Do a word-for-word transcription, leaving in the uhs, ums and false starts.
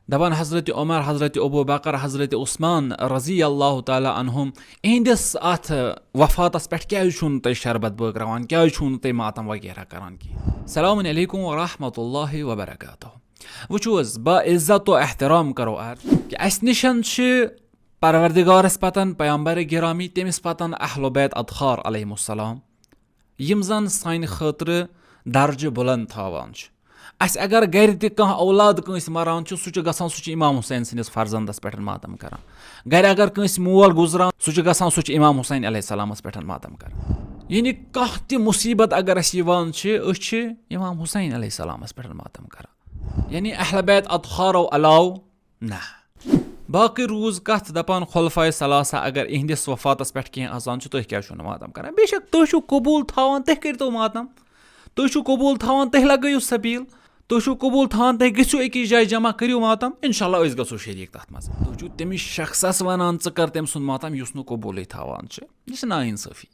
دپان حضرت عمر، حضرت ابو بکر، حضرت عثمان رضی اللہ تعالیٰ عنہم، اِہنٛدِس اتھ وفاتس پٮ۪ٹھ کیازِ چھُو نہٕ تُہۍ شربت بٲگراوان، کیازِ چھُو نہٕ تُہۍ ماتم وغیرہ کران کینٛہہ؟ السلام علیکم ورحمۃ اللہ وبرکاتہ۔ وٕچھِو حظ، با عزت و احترام کرو عرض کہ اسہِ نِشن چھِ پروردگارس پتن، پیامبر گرامی، تٔمِس پتن اہل بیت اطہار علیہم السلام، یِم زن سانہِ خٲطرٕ درجہٕ بلند تھاوان چھِ۔ اسہِ اگر گرِ تہِ کانٛہہ اولاد کٲنٛسہِ مران چھُ، سُہ چھُ گژھان، سُہ چھُ امام حسین سٕنٛدِس فرزندس پٮ۪ٹھ ماتم کران۔ گرِ اگر کٲنٛسہِ مول گُزران، سُہ چھُ گژھان، سُہ چھُ امام حسین علیہ السلامس پٮ۪ٹھ ماتم کران۔ یعنی کانٛہہ تہِ مصیبت اگر اسہِ یِوان چھِ، أسۍ چھِ امام حسین علیہ السلامس پٮ۪ٹھ ماتم کران۔ یعنی اہل بیت اطہارو علاوٕ نہ۔ باقٕے روٗز کتھ، دپان خلفائے ثلاثہ اگر اِہنٛدِس وفاتس پٮ۪ٹھ کینٛہہ آسان چھُ، تُہۍ کیازِ چھِو نہٕ ماتم کران؟ بے شک تُہۍ چھِو قبول تھاوان، تُہۍ کٔرتو ماتم۔ تُہۍ چھِو قبول تھاوان، تُہۍ لگٲیِو سبیل۔ تُہۍ چھِو قبول تھاوان، تُہۍ گٔژھِو أکِس جایہِ جمع، کٔرِو ماتم، انشاءاللہ أسۍ گژھو شریٖک تتھ منٛز۔ تُہۍ چھِو تٔمِس شخصس ونان، ژٕ کر تٔمۍ سُنٛد ماتم یُس نہٕ قبولٕے تھاوان چھُ۔ یہِ چھِ ناانصٲفی۔